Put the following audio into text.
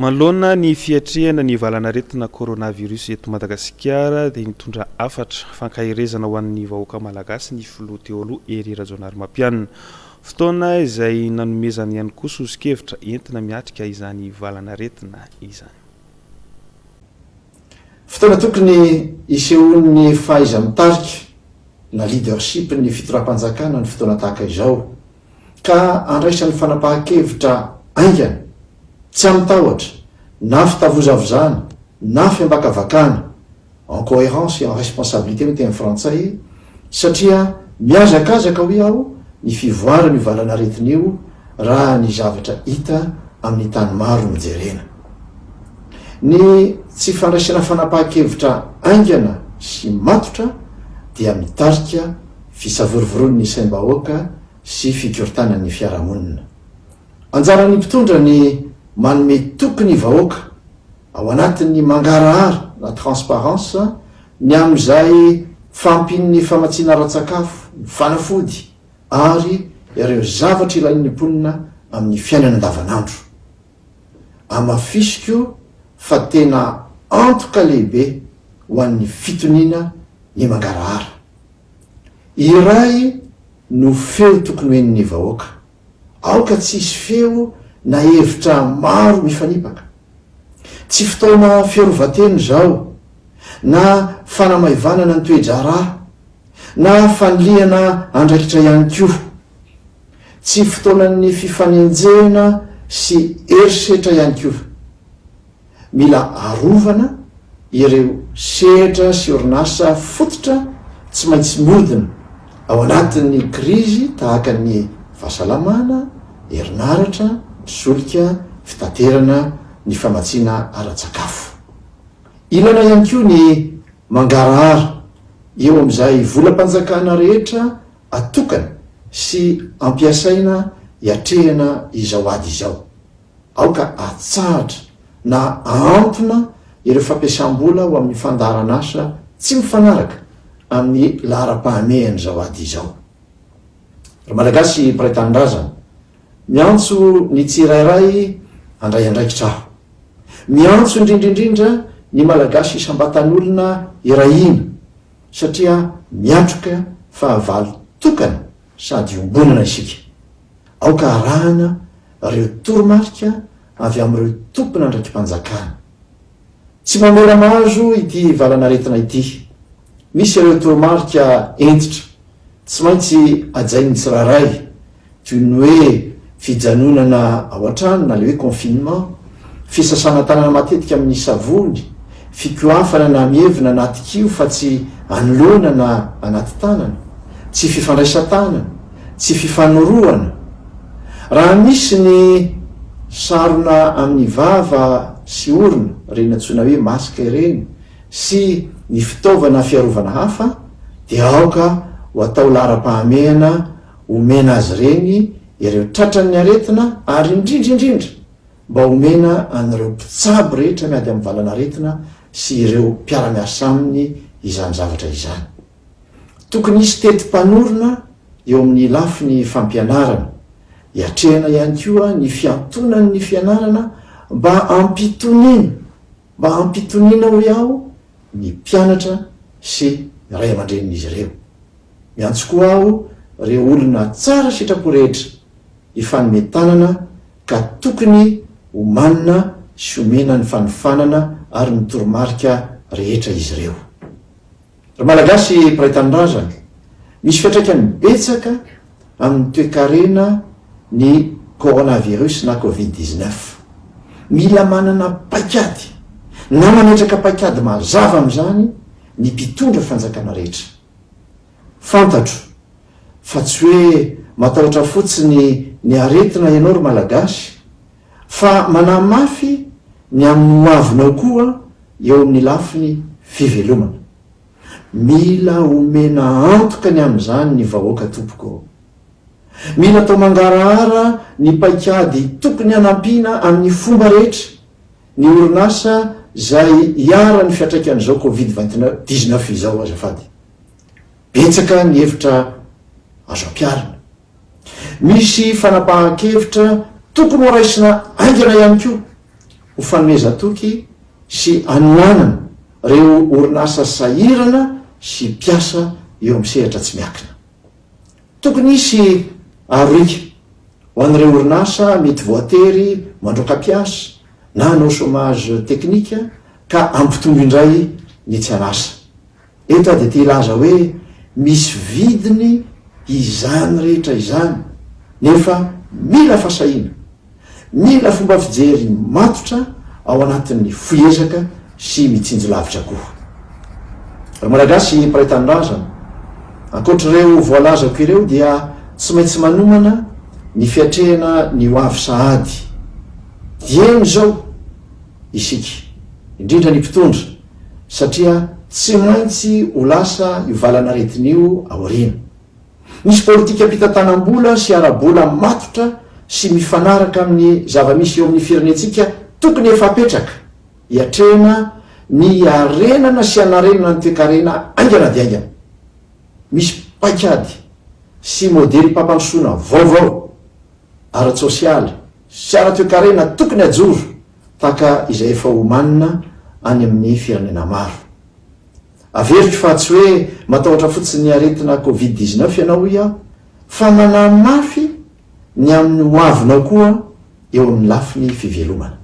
Manoloana ny fiatrehana ny valanaretina coronavirus eto Madagasikara dia nitondra hafatra fankaherezana ho an'ny vahoaka malagasy ny filoha teo aloha Hery Rajaonarimampianina. Fotoana izay nanomezany ihany koa soso-kevitra entina miatrika izany valanaretina izany. Fotoana tokony hisehoan'ny fahaiza-mitarika na leadership ny fitondram-panjakana ny fotoana tahaka izao ka andraisany fanapahan-kevitra haingana, tsy amin-tahotra na fitavozavozana na fiambakavakana, en cohérence et en responsabilité hoy teny frantsay, satria mihazakazaka hoy aho ny fivoaran'io valan'aretina io raha ny zavatra hita amin'ny tany maro no jerena. Ny tsy fandraisana fanapahan-kevitra haingana sy matotra dia mitarika fisavorovoroan'ny saim-bahoaka sy fikorontanan'ny fiarahamonina. Anjaran'ny mpitondra ny manome toky ny vahoaka ao anatin'ny mangarahara na transparence ny amin'izay fahampian'ny famatsiana ara-tsakafo, ny fanafody ary ireo zavatra ilain'ny mponina amin'ny fiainana andavanandro. Hamafisiko fa tena antoka lehibe ho an'ny fitoniana ny mangarahara. Iray no feo tokony ho henon'ny vahoaka. Aoka tsy hisy feo na hevitra maro mifanipaka. Tsy fotoana fiarovan-tena izao, na fanamaivanana ny toe-draharaha, na fanilihana andraikitra ihany koa. Tsy fotoanan'ny fifanenjehana sy herisetra ihany koa. Mila arovana ireo sehatra sy orinasa fototra tsy maintsy miodina ao anatin'ny krizy tahaka ny fahasalamana, herinaratra, ny solika, fitaterana, ny famatsiana ara-tsakafo. Ilaina ihany koa ny mangarahara eo amin'izay volam-panjakana rehetra atokana sy ampiasaina hiatrehana izao ady izao. Aoka atsahatra na ahantona ireo fampiasam-bola ho amin'ny fandaharan'asa tsy mifanaraka amin'ny laharam-pahamehan'izao ady izao. Ry Malagasy mpiray tanindrazana, miantso ny tsirairay handray andraikitra aho. Miantso indrindra indrindra ny Malagasy isam-batan'olona hiray hina satria miatroka fahavalo tokana sady iombonana isika. Aoka arahana ireo toromarika avy amin'ireo tompon'andraiki-panjakana. Tsy mamela mahazo ity valan'aretina ity. Misy ireo toromarika hentitra tsy maintsy hajain'ny tsirairay, toy ny hoe fijanonana ao an-trano na ilay hoe confinement, fisasana tanana matetika amin'ny savony, fikohafana na mievina anaty kiho fa tsy anoloana na anaty tanana, tsy fifandraisan-tanana, tsy fifanorohana. Raha misy ny sarona amin'ny vava sy orona, ireny antsoina hoe masque ireny, sy ny fitaovana fiarovana hafa dia aoka ho atao laharam-pahamehana omena azy ireny ireo tratran'ny aretina ary indrindra indrindra mba omena an'ireo mpitsabo rehetra miady amin'ny valan'aretina sy ireo mpiara-miasa aminy izany zavatra izany. Tokony hisy teti-panorona eo amin'ny lafiny fampianarana, hiatrehana ihany koa ny fiantonan'ny fianarana mba hampitoniana Mba hampitoniana hoy aho ny mpianatra sy ny ray aman-drenin'izy ireo. Miantso koa aho ireo olona tsara sitrapo rehetra hifanome tanana ka tokony homanina sy omena ny fanofanana ary ny toromarika rehetra izy ireo. Ry Malagasy mpiray tanindrazana, misy fiantraikany betsaka amin'ny toekarena ny coronavirus na covid 19. Mila manana paikady na mametraka paikady mazava amin'izany ny mpitondra fanjakana rehetra. Fantatro fa tsy hoe matahotra fotsiny ny aretina ianao ry Malagasy fa manahy mafy ny amin'ny hoavinao koa eo amin'ny lafiny fivelomana. Mila omena antoka ny amin'izany ny vahoaka tompoko ô. Mila atao mangarahara ny paikady tokony hanampiana amin'ny fomba rehetra ny orinasa izay iharan'ny fiantraikan'izao covid 19 izao azafady. Betsaka ny hevitra azo ampiharina. Misy fanapahan-kevitra tokony horaisina haingana ihany koa. ho fanomezan-toky sy hanohanana ireo orinasa sahirana sy mpiasa eo amin'ny sehatra tsy miankina. Tokony hisy aroriaka ho an'ireo orinasa mety voatery mandroaka mpiasa na hanao chômage technique ka hampitombo indray ny tsy an'asa. Eto aho dia te hilaza hoe misy vidiny izany rehetra izany nefa mila fasahiana, mila fomba fijery matotra ao anatin'ny fohy ezaka sy mitsinjo lavitra koa. Ry Malagasy mpiray tanindrazana, ankoatr'ireo voalazako ireo dia tsy maintsy manomana ny fiatrehana ny ho avy sahady dieny izao isika, indrindra ny mpitondra, satria tsy maintsy ho lasa io valan'aretina io aoriana. Misy politikam-pitantanam-bola sy ara-bola matotra sy mifanaraka amin'ny zava-misy eo amin'ny firenentsika tokony efa apetraka hiatrehana ny hiarenana sy hanarenana ny toekarena haingana dia haingana. Misy paikady sy modelim-pampandrosoana vaovao ara-tsosialy sy ara-toekarena tokony hajoro tahaka izay efa omanina any amin'ny firenena maro. Averiko fa tsy hoe matahotra fotsiny ny aretina covid 19 ianao hoy aho fa manahy mafy ny amin'ny ho avinao koa eo amin'ny lafiny fivelomana.